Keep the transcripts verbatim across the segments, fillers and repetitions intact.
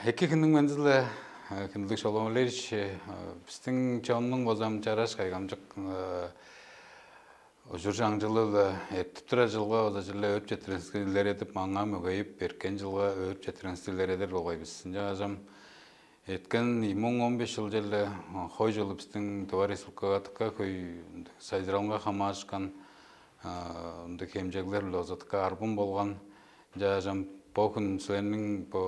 Эки хүннүң мендизиле, хүндүлүг Шолбан Валерьевич. Бистиң чоннуң базам чараш кайгамчык ужур чаңчылы-биле эртип турар жылга база черле өөрүп четиргенивисти илередип, маңаа мөгейип, эрткен жылга өөрүп четиргенивисти илередир болгай бис. Ынчангаш ам эрткен ийи муң он беш чыл черле хой чылы бистиң Тыва Республикага дыка хөй сайзыралынга хамаарышкан ындыг хемчеглер-биле база дыка арбын болган. Ынчангаш ам бо хүн силерниң бо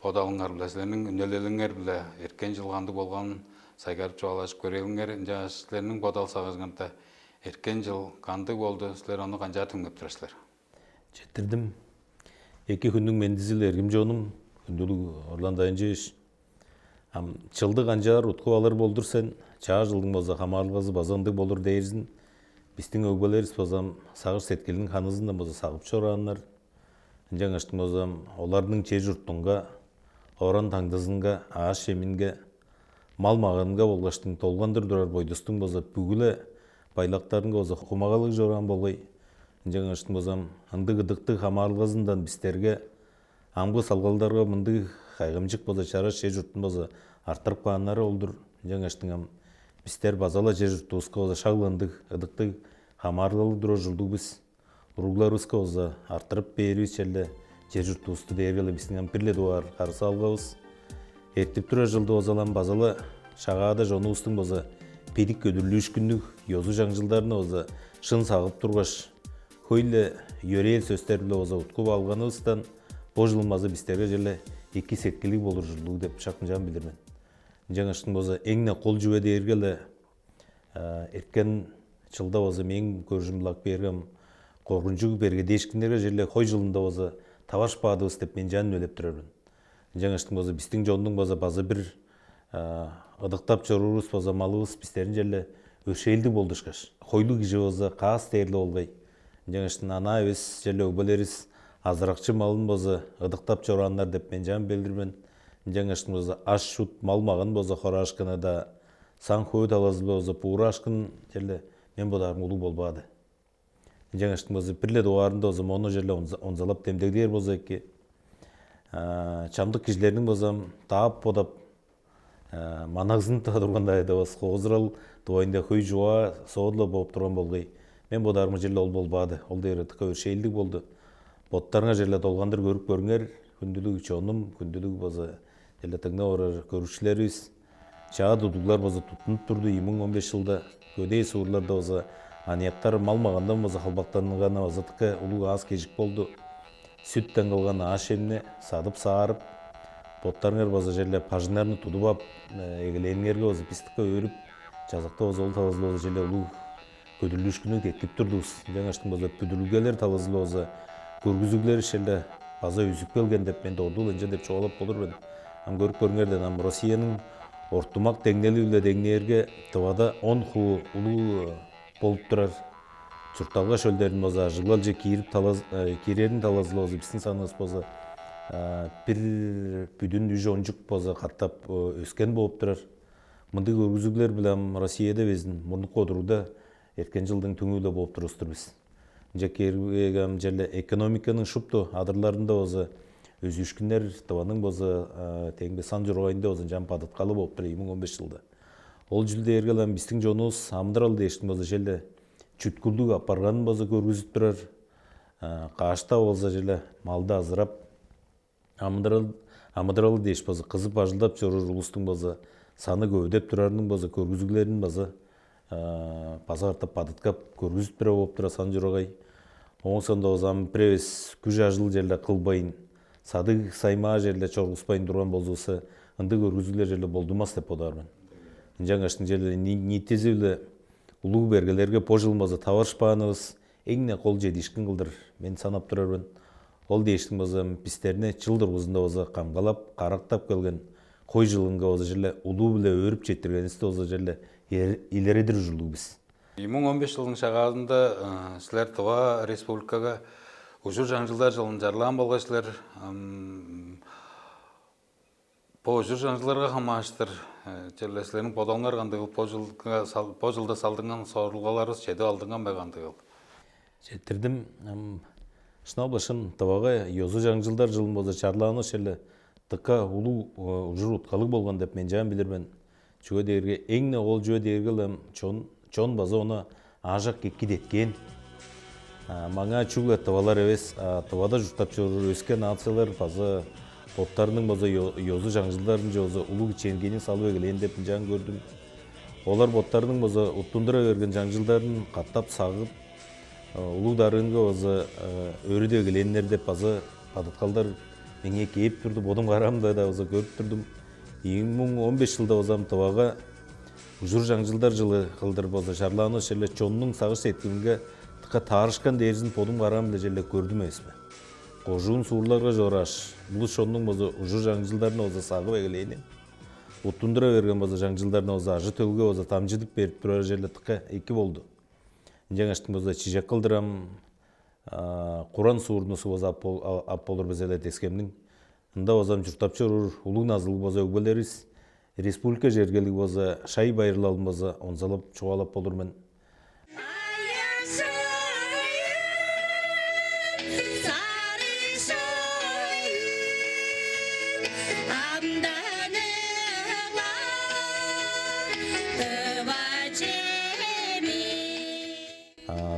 бодалыңар-биле, силерниң үнелелиңер-биле эрткен чыл кандыг болганын сайгарып чугаалажып көрээлиңер. Ынчангаш силерниң бодал сагыжыңарда эрткен чыл кандыг болду, силер ону канчаар түңнеп турар силер? Четтирдим. Эки хүннүң мендизил, эргим чонум, хүндүлүг Орлан Дайынчыыш. Ам чылды канчаар уткуп алыр болдур сен, чаа жылдың база хамаарылгазы база ындыг болур дээрзин бистиң өгбелеривис база ам сагыш-сеткилиниң ханызындан база сагып чорааннар. Ынчангаштың база ам оларның чер-чуртунга, оран-таңдызынга, аъш-чеминге, мал-маганынга болгаштың долгандыр турар бойдустуң база бүгү-ле байлактарынга база хумагалыг чораан болгай. Ынчангаштың база ам ындыг ыдыктыг хамаарылгазындан бистерге, амгы салгалдарга мындыг кайгамчык база чараш чер-чуртун база арттырып кааннары ол-дур. Ынчангаштың ам бистер база-ла чер-чуртувуска база шак-ла ындыг ыдыктыг хамаарылгалыг турар ужурлуг бис. Уругларывыска база арттырып бээривис черле чер-чуртувусту дээрге-ле бистиң ам бир-ле дугаар харыысалгавыс. Эртип турар чылды база-ла ам база-ла Шагаада чонувустуң база бедик көдүрлүүшкүннүг ёзу-чаңчылдарны база шын сагып тургаш, хөй-ле йөрээл сөстер-биле база уткуп алганывыстан, бо чылын база бистерге черле эки сеткилиг болур ужурлуг деп шак ынчаар билир мен. Ынчангаштың база эң-не кол чүве дээрге-ле эрткен чылда база мээң көрүжүм-биле ап кээрге ам коргунчуг бергедээшкиннерге черле хой чылында база таварышпаадывыс деп мен чаан үнелеп турар мен. Ынчангаштың база бистиң чоннуң база база бир ыдыктап чоруурувус база малывыс бистерин черле өршээлдиг болдушкаш, хойлуг кижи база каас дээрле болгай. Ынчангаштың анаа эвес черле өгбелеривис азыракчы малын база ыдыктап чорааннар деп мен чаан билир мен. Ынчангаштың база аш-чут, мал-маган база хораашкыны-даа, саң-хөө талазы-биле база буураашкын черле мен бодаарым улуг болбаады. Ынчангаштың база бир-ле дугаарында база мону черле онзалап демдеглээр болза эки, чамдык кижилерниң база даап бодап, манагзын тыа турган-даа эдивес, хоозурал дугайында хөй чугаа соодула бооп турган болгай. Мен бодаарымга черле ол болбаады. Ол дээрге дыка өршээлдиг болду. Боттарыңар черле долгандыр көрүп көрүңер, хүндүлүг чонум, хүндүлүг база черле дыңнап орар көрүкчүлеривис. Чаа тудуглар база туттунуп турду ийи муң он беш чылда. Көдээ суурларда база аныяктар мал-магандан база халбактанганы база дыка улуг аас-кежик болду. Сүттен кылган аъш-чемни садып-саарып, боттарыңар база черле бажыңнарны тудуп ап, эгелээниңерге база бис дыка өөрүп, чазакта база ол талазы-биле база черле улуг көдүрлүүшкүннү деткип турдувус. Ынчангаштың база бүдүрүлгелер талазы-биле база көргүзүглер черле база үзүп келген деп мен дордуул ынча деп чугаалап болур мен. Ам көрүп көрүңерден, ам Россияның ортумак деңнели-биле деңнээрге, Тывада он хуу улуу болуп турар. Чуртталга шөлдерин база ажыглалче киирип талаз киирерин талазы-биле база бистиң санывыс база бир бүдүн үш ончук база катап өскен болуп турар. Мындыг көргүзүглер-биле ам Россияда безин мурнуку одуруда эрткен чылдың түңү-биле бооп турувус-тур бис. Ынча кээрге ам черле экономиканың шупту адырларында база өзүүшкүннер, Тываның база теңби сан чургайында база ынчан бадыткалы бооп тур ийи муң он беш чылда. Ол чүл дээрге ам бистиң чонувус амыдырал дээштиң база черле чүткүлдүг апарганын база көргүзүп турар. Кашта болза черле малды азырап, амыдырал амыдыралы дээш база кызып ажылдап чоруур улустуң база саны көвүдеп турарының база көргүзүглерин база база катап бадыткап көргүзүп турар болуп турар сан чурагай. Ооң соонда база ам бир эвес күш ажыл черле кылбайн, садыг саймаа черле чоргуспайн турган болзувусса, ындыг көргүзүглер черле болдунмас деп бодаар мен. Ынчангаштың черле ниитизи-биле улуг бергелерге бо чылын база таварышпаанывыс эң-не кол чедиишкин кылдыр мен санап турар мен. Ол дээштиң база бистерни чыл дургузунда база камгалап, карактап келген хой чылынга база черле улуу-биле өөрүп четтиргенивисти база черле илередир ужурлуг бис. Ийи муң он беш чылдың шагаазында силер Тыва Республикага ужур-чаңчылдар чылын чарлаан болгай силер. Бо ужур-чаңчылдарга хамаарыштыр черле силерниң бодооңар кандыгыл? Бо чылда салдынган сорулгаларывыс чедип алдынган бе кандыгыл? Четтирдим. Шынап-ла шын, Тывага ёзу-чаңчылдар чылын болза чарлаанывыс черле Дыка улуг ужур уткалыг болган деп мен чаан билир мен. Чүге дээрге эң-не ол чүве дээрге-ле чон чон база ону аажак эки деткээн. Маңаа чүгле тывалар эвес, а тывада чурттап чоруур өске нациялар база боттарының база ёзу чаңчылдарынче база улуг ичээнгейни салып эгелээн деп ынчаан көрдүм. Олар боттарының база уттундура берген чаңчылдарын катап сагып, улуг дарыынга база өөрүдүп эгелээннер деп база бадыткалдар меңээ кээп турду. Бодум караамда-даа база көрүп турдум. Ийи муң он беш чылда базам тывага ужур чаңчылдар жылы кылдыр база чарлаан ол черле чоннуң сагыш сеткилинге дыка таарышкан дээрзин бодум караам-биле черле көрдүм эвеспе. Кожуун суурларга чорааш, улус чоннуң база ужур чаңчылдарны база сагып эгелээнин, уттундура берген база чаңчылдарны база ажы-төлге база дамчыдып берип турары черле дыка эки болду. Ынчангаштың база чижек кылдырам, куран суурнусу база ап болур безеле дескемниң. Ында базам чурттап чоруур улуг назылыг база өгбелеривис республика чергелиг база шай байырлалын база онзалап чугаалап болур мен.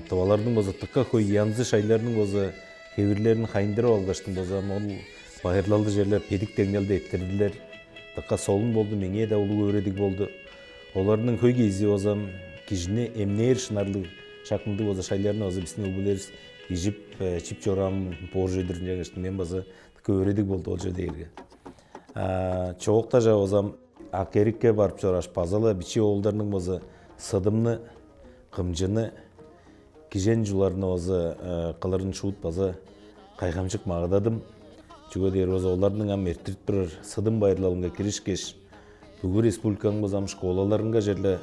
Тываларның база тыкка хөй янзы шайларның база хевирлерин хайындырып алгаштың база ол байырлалды черле бедик деңнелде эрттирдилер. Дыка солун болду, меңээ-даа улуг өөредиг болду. Оларның хөй кээзи базам кижини эмнээр шынарлыг шак мындыг база шайларны база биздин өгбелеривис ижип, чип чораан боор чүве-дир ынчангаш мен база дыка өөредиг болду ол чүве дээрге. Чоокта-жа базам ак эрикке барып чорааш, база-ла бичии оолдарның база сыдымны, кымчыны, кижен чуларны база кылырын шуут база кайгамчык магададым. Чүге дээр база оларның ам эрттирип турар сыдым байырлалынга киришкеш, бүгү республиканың база ам школаларынга черле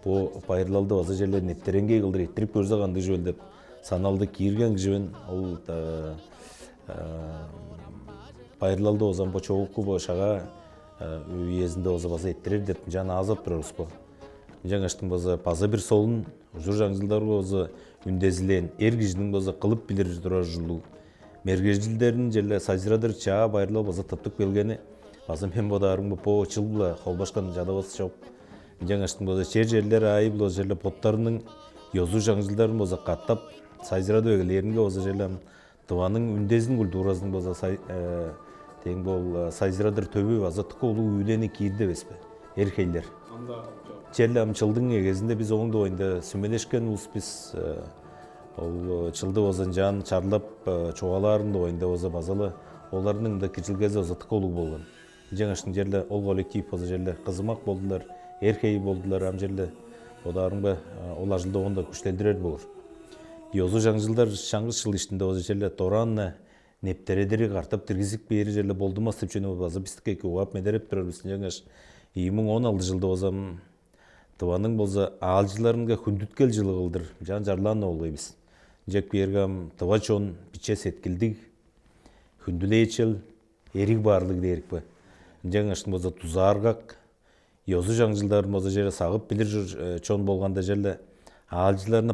бо байырлалды база черле нептереңгей кылдыр эрттирип көрзе кандыг чүвел деп саналды киирген киживен ол байырлалды база ам бо чогуку бо шагаа үезинде база база эрттирер деп ынчаан аазап турарывыс бо. Ынчангаштың база база бир солун ужур чаңчылдарга база үндезилээн эр кижиниң база кылып билир турар ужурлуг мергежилдерин черле сайзырадыр чаа байырлал база тыптып келгени база мен бодаарымга бо чыл-ла холбашкан чадавас чок. Ынчангаштың база чер черлер аайы-биле черле боттарының ёзу чаңчылдарын база катап сайзырадып эгелээринге база черле ам Тываның үндезин культуразының база тең бол сайзырадыр төбү база тыка улуг үүлени киирди эвеспе? Эр хейлер. Черле ам чылдың эгезинде биз ооң дугайында сүмелешкен улус бис. Ол чылды база ынчаан чарлап чугаалаарының дугайында база база-ла оларның да киржилгези база тыка улуг болган. Ынчангаштың черле ол коллектив база черле кызымак болдулар, эр хей болдулар, ам черле бодаарымга ол ажылды оон да күштелдирер болур. Ёзу чаңчылдар чаңгыс чыл иштинде база черле дораан-на нептередири картап диргизип кээри черле болдунмас деп чүнү база бистикке угаап медереп турар бис. Ынчангаш ийи муң он алды жылда базам Тываның болза аалчыларынга хүндүткел жылы кылдыр ынчаан чарлаан болгай бис. Ынчап кээрге ам тыва чон биче сеткилдиг, хүндүлээчел, эриг баарлыг дээрик бе? Ынчангаш болза дузааргак, ёзу чаңчылдарын болза черле сагып билир чон болганда черле аалчыларны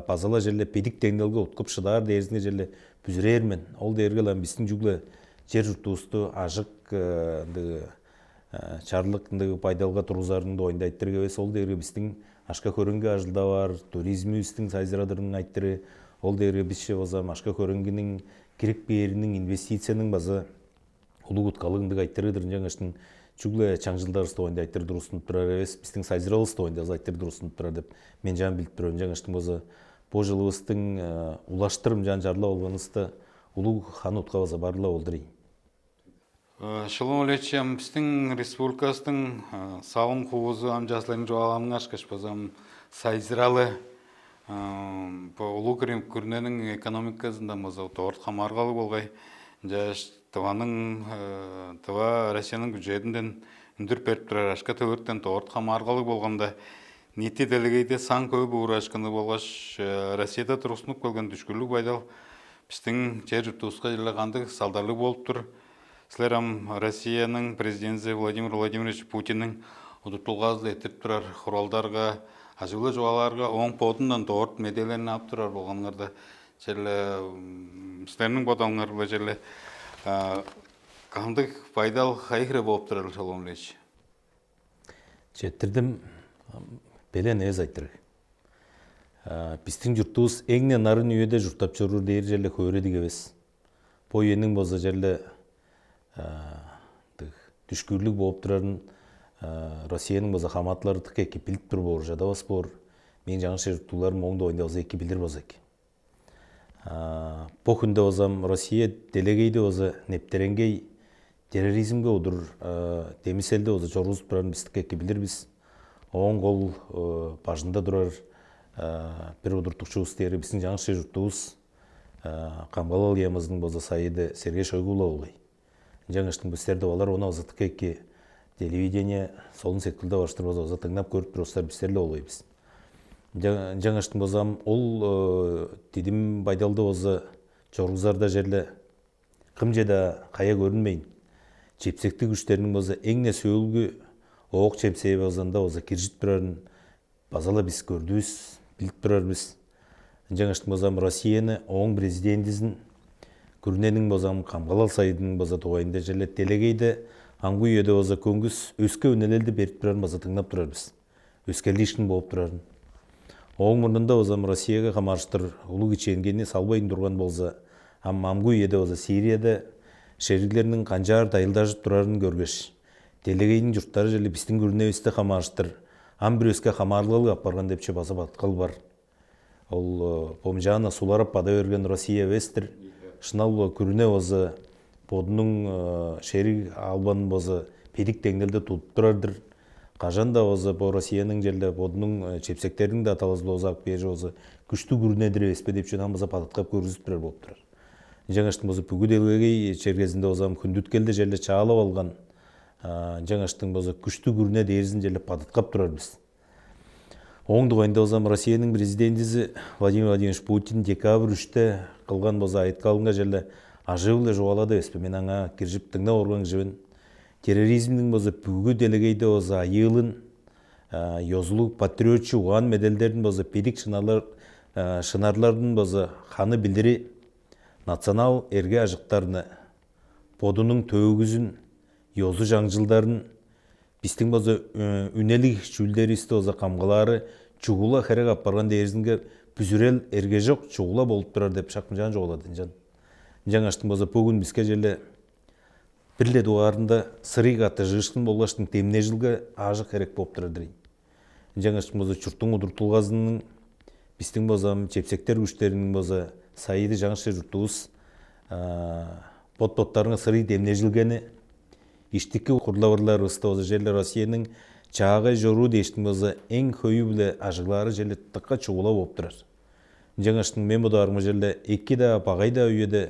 база-ла черле бедик деңнелге уткуп шыдаар дээрзинге черле бүзүрээр мен. Ол дээрге-ле ам бистиң чүгле чер чуртувусту ажык ындыг чарлык ындыг байдалга тургузарының дугайында айтырыг эвес. Ол дээрге бистиң ашка хөреңги ажылдаваар, туризмибистиң сайзырадырының айтыры. Ол дээрге бисче база ашка хөреңгиниң кирип кээриниң инвестицияның база улуг уткалыг ындыг айтырыдыр. Ынчангаштың чүгле чаңчылдарывыс дугайында айтыр тургустунуп турар эвес, бистиң сайзыралывыс дугайында айтыр тургустунуп турар деп мен чаан билип турар. Ынчангаштың база бо жылывыстың улаштырым чаан чарлап алганывыста улуг хан утка база барыла болдур ийин. Шылым олечи ам бистиң республикабыстың салым хуузу ам часларның чугаалаанынга ашкаш база ам сайзыралы бо улуг күрүнениң экономиказында база дорт хамааргалыг болгай. Ынчаш Тываның Тыва Россияның бюджетинден үндүр берип турар ашка төгүрүктен дорт хамааргалыг болганда ниити делегейде саң көп уурашкыны болгаш Россияда тургустунуп келген дүшкүрлүг байдал бистиң чер чуртувуска черле кандыг салдарлыг болуп тур? Силер ам Россияның президензи Владимир Владимирович Путинниң удуртулгазы-ла эртип турар хуралдарга, ажыглы чугаалаарга ооң бодундан дорт медээлерни ап турар болганыңарда черле силерниң бодалыңар-биле черле Кандыг байдал кайы хире болуп турар, Шолбан Ильич? Четтирдим. Белен эвес айтырыг. Бистиң чуртувус эң-не нарын үеде чурттап чоруур дээр черле хөөредиг эвес. Бо үениң болза черле дүшкүүрлүг болуп турарын Россияның болза хамаатылары дыка эки билип тур боор, чадавас боор. Мээң чаңгыс чер чурттугларым ооң дугайында болза эки билир болза эки. Бо хүнде болзам Россия делегейде болза нептереңгей терроризмге удур демиселди болза чоргузуп турарын бис дыка эки билир бис. Ооң кол бажында турар бир удуртукчувус дээри бистиң чаңгыс чер чурттуувус, камгалал ыямызының болза сайыды Сергей Шойгу-ла болгай. Ынчангаштың бистерде олар ону ызыттык эки телевидение солун сеткилде баштыр болза ыза дыңнап көрүп турустар бистер-ле болгай бис. Ынчангаштың болзам ол дидим байдалды болза чоргузарда черле кымче-даа кая көрүнмейн, чепсектиг күштерниң болза эң-не сөөлгү оок чемсээ базында болза киржип турарын база-ла бис көрдүвүс, билип турар бис. Ынчангаштың болзам Россияны, ооң президентизин, күрүнениң болзам камгалал сайыдының база дугайында черле делегейде амгы үеде база көңгүс өске үнелелди берип турарын база дыңнап турар бис. Өскерлиишкин болуп турарын. Ооң мурнунда базам Россияга хамаарыштыр улуг ичээнгени салбайн турган болза, ам амгы үеде база Сирияда шериглерниң канчаар дайылдажып турарын көргеш, делегейниң чурттары черле бистиң күрүневисти хамаарыштыр ам бир өске хамаарылгалыг апарган деп чүве база баткал бар. Ол бомжаана суларап бада берген Россия эвес-тир. Шынал-ла күрүне база бодунуң шериг албанын база бедик деңнелде тудуп турар-дыр. Кажан-даа база бо Россияның черле бодунуң чепсектериниң-даа талазы-биле узак бээр болза күштүг күрүне-дир эвеспе деп чүве ам база бадыткап көргүзүп турар болуп турар. Ынчангаштың болза бүгү делегей чергезинде болза ам хүндүткелди черле чаалап алган, ынчангаштың болза күштүг күрүне дээрзин черле бадыткап турар бис. Ооң дугайында болзам Россияның президентизи Владимир Владимирович Путин декабрь үште кылган болза айыткалынга черле ажыы-биле чугаалады эвеспе. Мен аңаа киржип дыңнап орган кижи мен. Терроризмниң болза бүгү делегейде болза айыылын, ёзулуг патриотчу угаан меделдерин болза бедик шынарлар, шынарларын болза ханы билдири национал эрге ажыктарны, бодунуң төөгүзүн, ёзу чаңчылдарын, бистиң база үнелиг чүүлдеривисти база камгалаары чугула херек апарган дээрзинге бүзүрел эргежок чугула болуп турар деп шак мынчаан чугаалады ынчан. Ынчангаштың база бөгүн биске черле бир-ле дугаарында сырый каттыжыышкын болгаштың демнежилге аажок херек болуп турар-дыр ийин. Ынчангаш база чурттуң удуртулгазының, бистиң база чепсектер күштериниң база сайыды чаңгыс чер чурттувус бот-боттарынга сырый демнежилгени, иштики курлавырларывысты база черле Россияның чаагай чоруу дээштиң база эң хөйү-биле ажыглаары черле дыка чугула болуп турар. Ынчангаштың мен бодаарымга черле эки-даа, багай-даа үеде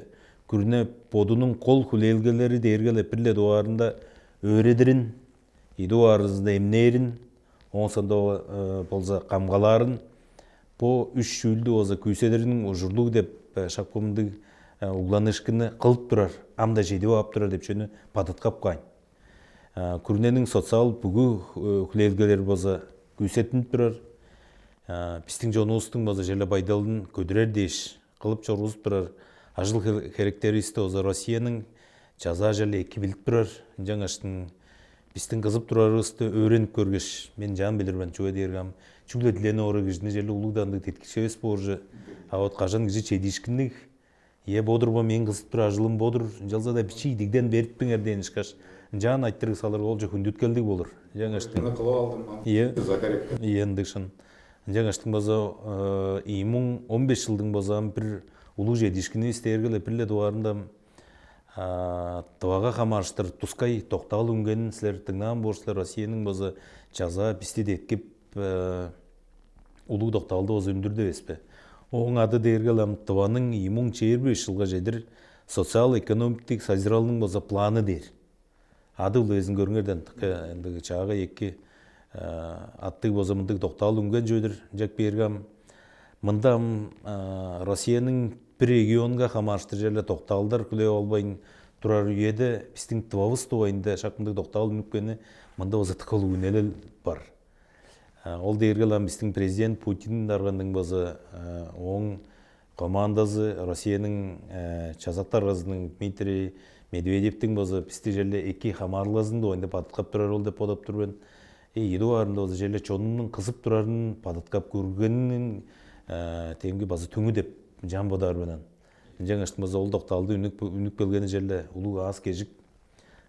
күрүне бодунуң кол хүлээлгелери дээрге-ле бир-ле дугаарында өөредирин, ийи дугаарызында эмнээрин, оон сондо болза камгалаарын, бо үш чүүлдү болза күүседириниң ужурлуг деп шак бо мындыг угланыышкынны кылып турар, ам-даа чедип ап турар деп чүвени бадыткап каайн. Күрүнениң социал бүгү хүлээлгелери болза күүсеттинип турар. Бистиң чонувустуң болза черле байдалын көдүрер дээш кылып чоргузуп турар ажыл херектеривисти болза Россияның чазаа черле эки билип турар. Ынчангаштың бистиң кызып турарывысты өөренип көргеш, мен чаан билир мен, чүге дээрге ам чүгле дилени ора кижини черле улуг-даа ындыг деткикчевес боорже, а вот кажан кижи чедиишкинниг, «Ийе, бо-дур бо, мээң кызып турар ажылым бо-дур, ынчалза-даа бичии идигден бериппиңер» дээн ышкаш, ынчаан айтырыг салырга, ол чүве хүндүткелдиг болур. Ынчангаштың Муну кылып алдым. Ам Ийе. Закаревка. Ийе, ындыг шын. Ынчангаштың база ийи муң он беш чылдың база ам бир улуг чедиишкинивис дээрге-ле бир-ле дугаарында Тывага хамаарыштыр тускай доктаал үнгенин силер дыңнаан боор силер. Россияның база чазаа бисти деткип, улуг доктаалды база үндүрдү эвеспе. Ооң ады дээрге ам Тываның ийи муң чээрби беш чылга чедир социал-экономиктик сайзыралының база планы дээр. Ады улезин көрүңерден, ындыг чаагай эки аттыг база мындыг доктаал үнген чүве-дир. Ынчак бээрге ам мында ам Россияның бир регионга хамаарыштыр черле доктаалдар хүлээп албайн турар үеде бистиң Тывавыс дугайында шак мындыг доктаал үнүпкени мында база дыка улуг үнелел бар. Ол дээрге ам бистиң президент Путин даргандың база ооң командазы, Россияның чазак даргазының Дмитрий Медведевтиң база бисти черле эки хамаарылгазының дугайында бадыткап турар ол деп бодап тур мен. Ийи дугаарында база черле чонунуң кызып турарын бадыткап көргенин теңги база түңү деп жан бодаар мен. Ынчангаш база ол доктаалды үнүп үнүп келгени черле улуг аас кежик.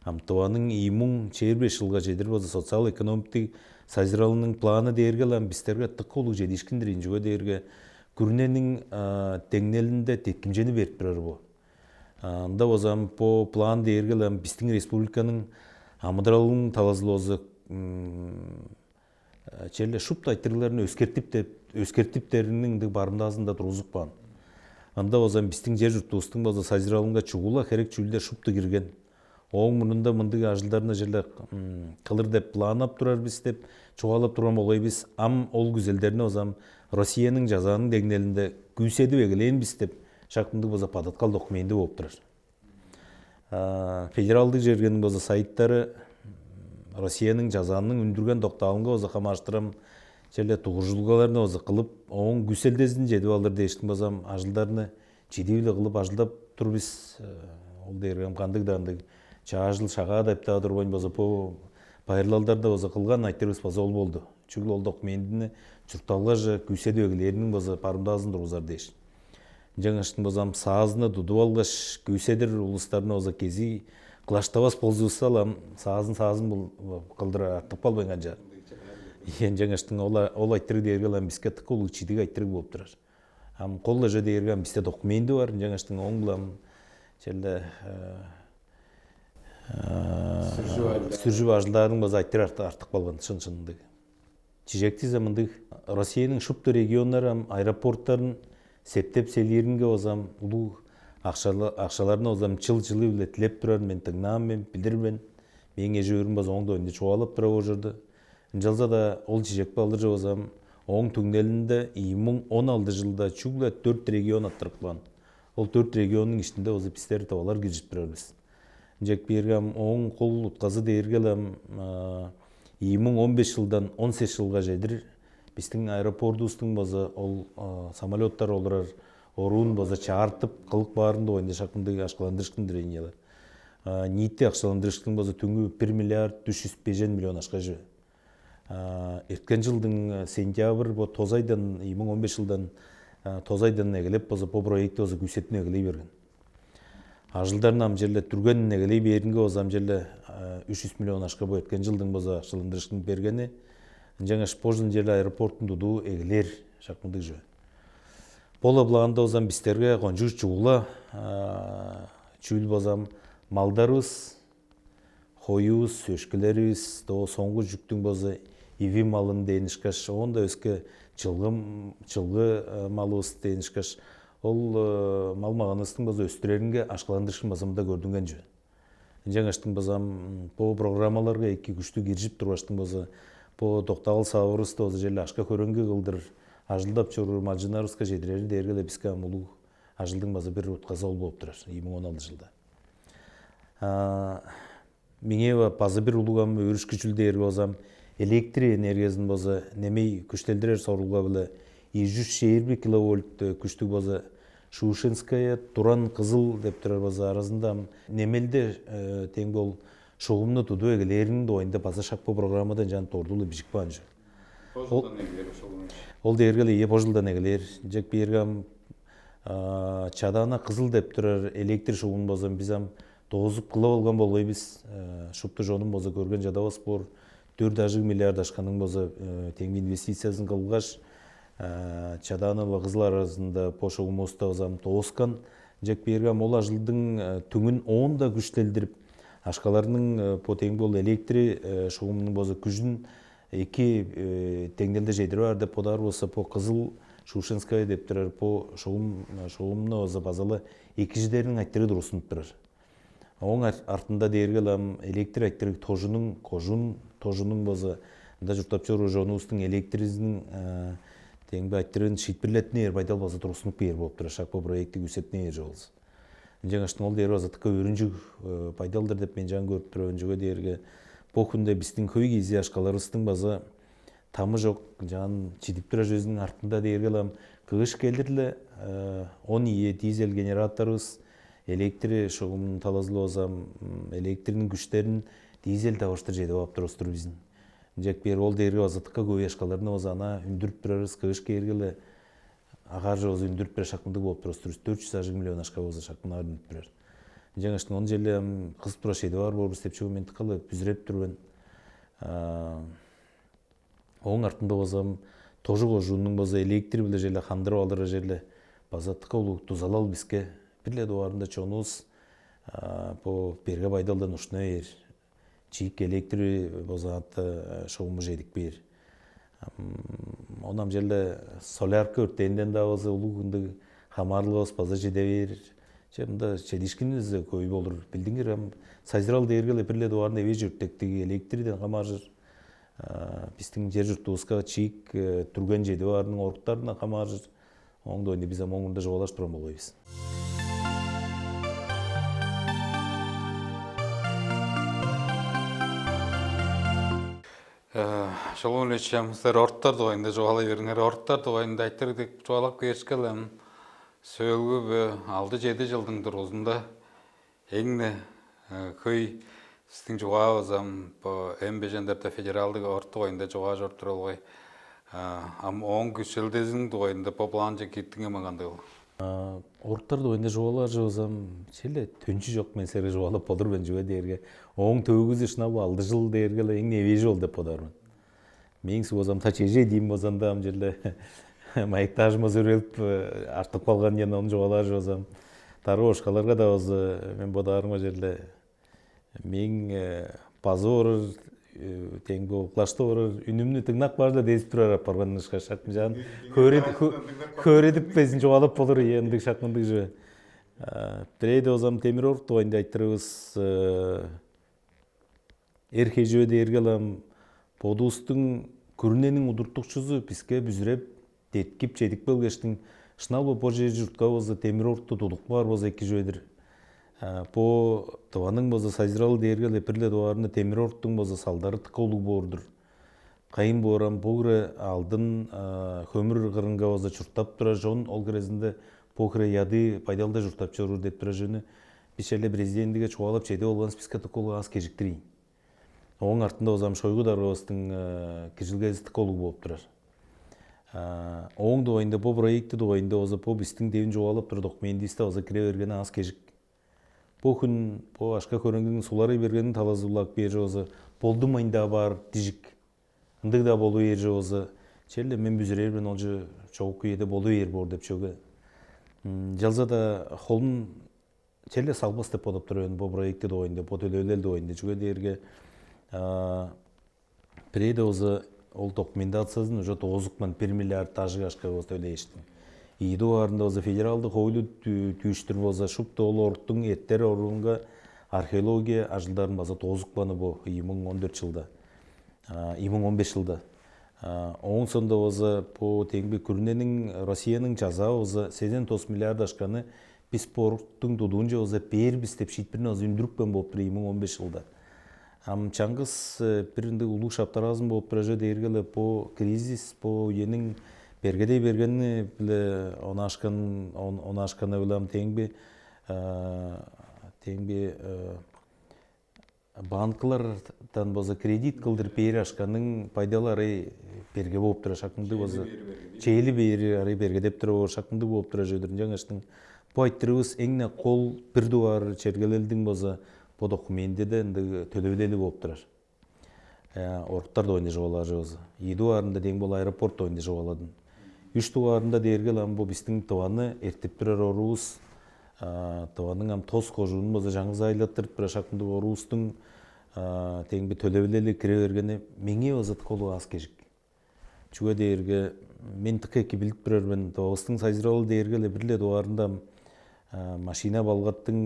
Ам Тываның ийи муң чээрби беш жылга чедир база социал экономиктик сайзыралының планы дээрге ам бистерге тык улуг чедишкиндир, чүге дээрге күрүнениң деңнелинде деткимчени берип турар бу. Ында база ам бу план дээрге ам бистиң республиканың амыдыралының талазылоозу черле шупту айтырыгларын өскертип деп өскертиптериниң ындыг барымдаазында тургузуп каан. Ында база бистиң чер чуртувустуң база сайзыралынга чугула херек чүүлдер шупту кирген. Ооң мурнунда мындыг ажылдарны черле кылыр деп планнап турар бис деп чугаалап турган болгай бис. Ам ол күзелдерни база Россияның жазааның деңнелинде күүседип эгелээн бис деп шак мындыг база бадыткал документи болуп турар. Федералдыг чергениң база сайыттары Россияның жазааның үндүрген доктаалынга база хамааштырам черле дугуржулгаларны база кылып, ооң күселдезин чедип алыр дээштиң база ажылдарны чидип-ле кылып ажылдап тур бис. Ол дээрге кандыг-даа ындыг чаажыл шагаа деп-даа турбайн база бо байырлалдарда база кылган айтырывыс база ол болду. Чүгле ол документини чуртталгаже күүседип эгелээриниң база барымдаазын тургузар дээш. Ынчангаштың база ам саазынны тудуп алгаш, күүседир улустарны база кезий кылаштавас болзувусса-ла, ам саазын саазын кылдыр артып калбайн канчаар. Ынчангаштың ол ол айтырыг дээрге ам биске тыка улуг чидиг айтырыг болуп турар. Ам кол эже дээрге ам бисте документи бар, ынчангаштың ооң-биле ам черле сүржүп ажылдаарының база айтыры артып калган шын-шынындыг. Чижектизе мындыг: Россияның шупту регионнары ам аэропорттарын септеп селииринге база ам улуг акшаларны база ам чыл-чылы-биле дилеп турарын мен дыңнаан мен, билир мен. Мээң эжи-өөрүм база ооң дугайында чугаалап тура боор чорду. Ынчалза-даа ол чижек балдыржы база ам ооң түңнелинде ийи муң он алды жылда чүгле дөрт регион аттырып каан. Ол дөрт регионнуң иштинде база бистер тывалар киржип турар бис. Ынчек биерге ам ооң кол утказы дээрге-ле ам ийи муң он беш жылдан он сес жылга чедир бистиң аэропортувустуң база ол самолеттар олурар оруун база чаартып кылып баарын дугайында шак мындыг ашкыландырышкын дирейниелер. Ниити акшаландырыштың база түңү бир миллиард үч жүз бежен миллион акша чүве. Эрткен жылдың сентябрь бо тозайдан эки миң он беш жылдан тозайдан эгелеп база бо проекти база күүсеттинип эгелей берген. Ажылдарны ам черле түрген эгелей бээринге база ам черле үч жүз миллион акша бо эрткен жылдың база акшаландырыштың бергени. Ынчангаш бо жылын черле аэропорттун тудуу эгелээр шак мындыг чүве. Бо-ла былаанда база ам бистерге кончуг чугула чүүл база ам малдарывыс, хоювус, өшкүлеривис, доо соңгу жүктүң база иви малын дээн ышкаш, оон-даа өске чылгы чылгы малывыс дээн ышкаш, ол мал маганывыстың база өстүреринге ашкыландырышкын база мында көрдүнген чүве. Ынчангаштың база ам бо программаларга эки күштүг киржип тургаштың база бо доктаал савырывысты база черле ашка хөреңги кылдыр ажылдап чоруур малчыннарывыска чедирери дээрге-ле биске ам улуг ажылдың база бир утказы ол болуп турар эки миң он алты жылда. Меңээ база бир улуг ам өөрүшкү чүл дээрге база ам электр энергиязын база немей күштелдирер сорулга-биле ийи жүз чээрби киловольт күштүг база Шушенская, Туран, Кызыл деп турар база аразында ам немелде тең бол шугумну тудуп эгелээриниң дугайында база шак бо программада ынчан дордулу бижип каан чүве. Ол дээрге-ле ийе бо жылдан эгелээр. Ынчек биерге ам Чадаана, Кызыл деп турар электр шугун база биз ам доозуп кылып алган болгай бис. Шупту чонум база көрген чадавас боор. Дөрт ажыг миллиард ашканның база теңги инвестициясын кылгаш, Чадаана ва Кызыл аразында бо шугумувуста база ам дооскан. Ынчек биерге ам ол ажылдың түңүн оон-даа күштелдирип, ашкаларның бо тең бол электри шугумунуң база күжүн эки деңнелде чедирип аар деп бодаар болза, бо Кызыл Шушенская деп турар бо шугум шугумну база база-ла экижидериниң айтырыы тургустунуп турар. Ооң артында дээрге-ле ам электр айтырыг тожунуң, кожуун тожунуң база ында чурттап чоруур чонувустуң электриниң теңби айтырыын шиитпирлеттинээр байдал база тургустунуп кээр болуп турар, шак бо проекти күүсеттинээр болза. Ынчангаш ол дээрге база тыка өөрүнчүг байдал-дыр деп мен чаан көрүп тур мен. Чүге дээрге бо хүнде бистиң хөй кизи акшаларывыстың база тамы чок чаан чидип турар чүвезиниң артында дээрге-ле ам кыыш келир-ле он ийи дизель генераторувус, Электри шугум талазылып алзам, электриниң күштерин дизель тавыштыр чедип ап турустур бизин. Ынчак бээр ол дээрге база тыкка көбей ашкаларны база ана үндүрүп турарыс кыыш кээргеле агаар жоозу үндүрүп бере шакындыг болуп турустур төрт жүз ажыг миллион ашка болза шакынаар үндүрүп турар. Ынчангаш ону желе кызып тура шедип аар болур деп чүгү мен тыккалы бүзүреп тур мен. Ооң артында базам тожу кожуунуң база электр биле желе хандырып алыр желе база тыка улуг дузалал биске бир-ле дугаарында чонувус бо берге байдалдан ушуна бээр чиик электр база атты шугумуш эдип бээр. Онам желе солярка өртээнден даа база улуг ындыг хамаарлыгыбыз база чеде бээр. Че мында чедишкинивис көй болур. Билдиңер ам сайзырал дээрге эле бир-ле дугаарында эвей чөрттектиги электриден хамааржыр. Биздин жер журтубузга чиик түрген чеди баарының оруктарындан хамааржыр. Оңдойну биз ам оңунда жобалаш турган болбойбуз. Шолун ичем силер оруктар дугайында чугаалай бериңер. Оруктар дугайында айтырыг деп чугаалап кээшкелем сөөлгү бе алды-чеди жылдың дургузунда эң-не хөй сиздиң чугаавызам бо эм бежендерде федералдык орут дугайында чугаа чоруп тура болгай. Ам ооң күчелдезиниң дугайында бо планче киттиңер ма кандыгыл? Оруктар дугайында чугаалаар чыгызам, челе төнчү жок мен силерге чугаалап болур мен чүге дээрге ооң төвүгүзү шынап алды жыл дээрге эле эң эвежи ол деп бодоор мен. Мээң сугузам та чеже дийим болзанда ам черле маектажыма сүрелип артып калган ден ону чугаалаар чыгызам. Дарга бошкаларга да база мен бодаарымга черле мээң базып орар, теңби уклаштып орар, үнүмнү дыңнап каар-да дезип турар апарган ышкаш шакмыжаан хөөрүдүп безин чугаалап болур ие ындыг шак мындыг чүве. Бирээде озам темир орук дугайында айтырывыс. Эр хеживе дээрге ылам бодувустуң күрүнениң удуртукчузу биске бүзүреп деткип чедип келгештиң шынап-ла бо чер чуртка болза темир орукту тудуп каар болза эки чүве-дир. Бо дываның болза сайзыралы дээрге-ле бир-ле дываарында темир оруктуң болза салдары тыка улуг боор-дур. Кайын боорам бу хире алдын хөмүр кырынга болза чурттап турар чон ол хирезинде бу хире яды байдалда чурттап чоруур деп турар чүнү бис эле президентиге чугаалап чедип алганывыс биске тыка улуг аас кежиктирейн. Ооң артында озам шойгу даргавыстың киржилгези тыка улуг болуп турар. Ооң дугайында бо проекти дугайында оза бо бистиң девин чугаалап тур документивисте оза кире бергени аас кежик. Бо хүн бо ашка көреңгиң суларый бергениң талазы улак бээр оза болдумайн-даа баар дижик. Ындыг-даа болу бээр оза черле мен бүзүрээр мен олчу чогук үеде болу бээр боор деп чөге. Жалза-да холун черле салбас деп бодоп тур мен бо проекти дугайында, бо төлээлел дугайында. Чүге дээрге бирээде болза ол документациясын уже доозупкан бир миллиард дажык ашка болза төлээштин. Ийи дугаарында болза федералдык хойлу дүүштүр болза шупту ол оруктуң эртер оруунга археология ажылдарын база доозупканы бу ийи муң он дөрт жылда, ийи муң он беш жылда. Ооң сондо болза бу теңби күрүнениң Россияның чазаа болза сезен тос миллиард ашканы бис бо оруктуң тудуунче болза бээр бис деп шиитпирин азы үндүрүпкен болуп тур ийи муң он беш жылда. Ам чаңгыс бир ындыг улуг шаптараазын болуп турар чүве дээрге-ле бо кризис, бо үениң бергедей бергени-биле онаашкан онаашканы-биле ам теңби теңби банкылардан база кредит кылдыр бээр ашканның байдалы арай берге болуп турар шакындыг база чээли бээри арай бергедеп тура боор шакындыг болуп турар чүве-дир. Ынчангаштың бу айтырывыс эң-не кол бир дугаар чергелелдиң база бо документиде ындыг төлевилели болуп турар. Оруктар дугайында чугаалажывыс. Ийи дугаарында дең бол аэропорт дугайында чугааладым. Үш дугаарында дээрге ам бу биздин тываны эртип турар оруубуз, тыванның ам тос кожуунун база жаңгыз айлаттырып турар шакындыг оруубуздуң теңби төлевилели кире бергени меңээ база тыка улуг аас кежик. Чүге дээрге мен тыка эки билип турар мен, тывабыстың сайзыралы дээрге эле бир-ле дугаарында машина балгаттың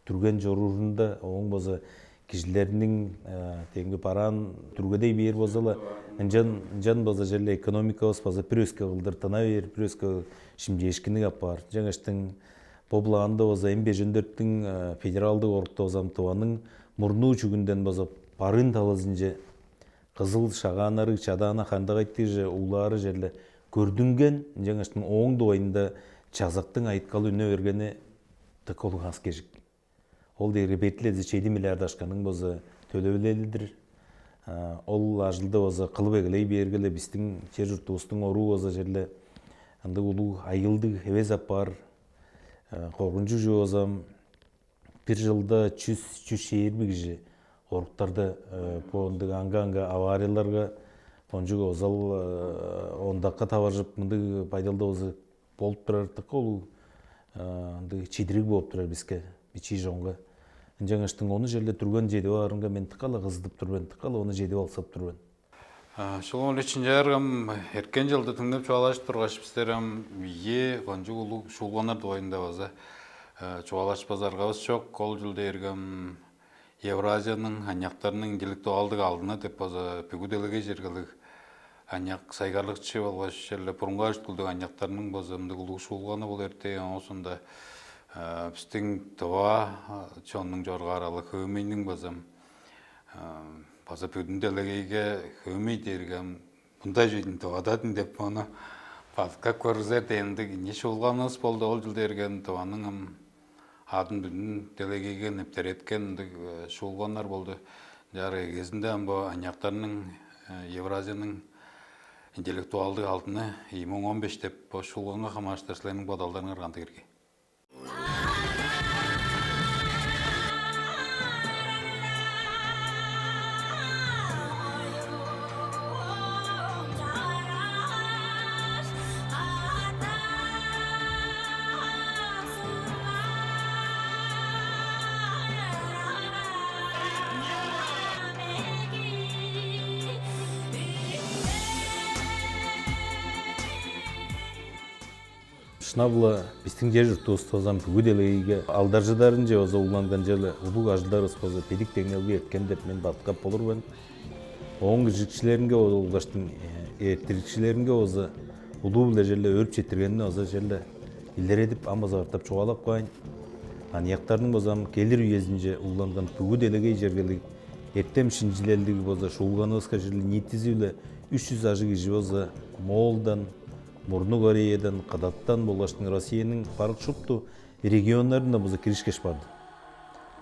түрген чоруурунда ооң база кижилерниң теңги бараан түргедей бээр болза-ла, ынчан ынчан база черле экономикабыз база бир өске кылдыр дына бээр, бир өске шимчээшкинниг апаар. Жаңаштың бо планда база эм бежендердиң федералдык орукта база тываның мурнуу чүгүнден база барын талазынче кызыл шагааннарыг чадаана хандагайтыже улаары черле көрдүнген, ынчангаштың ооң дугайында чазактың айыткалы үне бергени Дыка улуг хас-кежик. Ол дээрге бертилези чеди миллиард акшаның база төлевилелидир. Ол ажылды база кылып эгелей бээрге-ле, бистиң чер-чуртувустуң оруу база черле ындыг улуг айыылдыг эвес апаар. Коргунчуг чүве база бир чылда чүс, чүс чээрби кижи оруктарда бо ындыг аңга-аңга аварияларга, кончуг озал ондакка таваржып, мындыг байдалда база болуп турар, дыка улуг ындыг чидириг болуп турар биске, бичии чонга. Ынчангаштың ону черле түрген чедип аарынга мен дыка-ла кызыдып тур мен, дыка-ла ону чедип алыксап тур мен. Шулгун Ильич, ынчааргам эрткен чылды дыңнап чугаалажып тургаш, бистер ам ийи кончуг улуг шуулганнар дугайында база чугаалашпас аргавыс чок. Ол чыл дээргем Евразияның аныяктарының интеллектуалдыг алдыны деп база бүгү делегей чергелиг аныяк сайгарлыкчы болгаш черле бурунгаар үткүлдүг аныяктарның база ындыг улуг шуулганы болур эртээ. Оозунда бистиң дыва чоннуң чоргааралы хөөмейниң база база бүдүн делегейге хөөмей дээрге мындай чүведин дывададын деп, ону бадыткап көргүзер дээн ындыг ийи шуулганывыс болду. Ол чыл дээрге дываның ам адын бүдүн делегейге нептереткен ындыг шуулганнар болду. Чаар эгезинде ам бо аныяктарның Евразияның интеллектуалдыг алдыны ийи муң он беш деп бо шуулганга хамаарыштыр силерниң бодалдарыңар кандыг ирги? Шынап-ла бистиң чер-чуртувуста база бүгү делегейге алдаржыдарынче база угланган черле улуг ажылдарывыс база бедик деңнелге эрткен деп мен бадыткап болур мен. Ооң киржикчилеринге болгаш эрттирикчилеринге база улуу-биле черле өөрүп четтиргенин база черле илередип, ам база катап чугаалап каайн. Аныяктарның база ам келир үезинче угланган бүгү делегей чергелиг эртем-шинчилелдиг база шуулганывыска черле ниитизи-биле үш чүс ажыг кижи база Моолдан, Мурнуг Кореядан, Кыдаттан болгаштың Россияның барык шупту регионнарындан база киришкеш барды.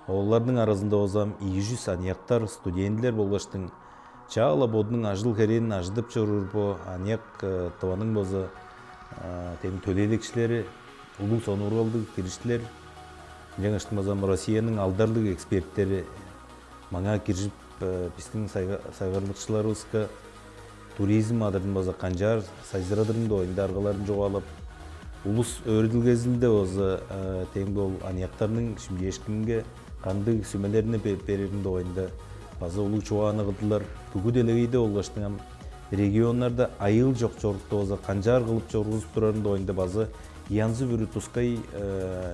Оларның аразында база ам ийи чүс аныяктар, студентилер болгаштың чаа-ла бодунуң ажыл-херээн ажыдып чоруур бо аныяк тываның база тем төлээлекчилери, улуг сонуургалдыг кириштилер, ынчангаштың база ам Россияның алдарлыг эксперттери маңаа киржип, бистиң сайгарлыкчыларывыска туризм адырын база канчаар сайзырадырын дугайында аргаларын чугаалап, улус өөредилгезинде база тең бо аныяктарның шимчээшкининге кандыг сүмелерни берерин дугайында база улуг чугааны кылдылар. Бүгү делегейде болгаштың ам регионнарда айыыл чок чорукту база канчаар кылып чоргузуп турарын дугайында база янзы-бүрү тускай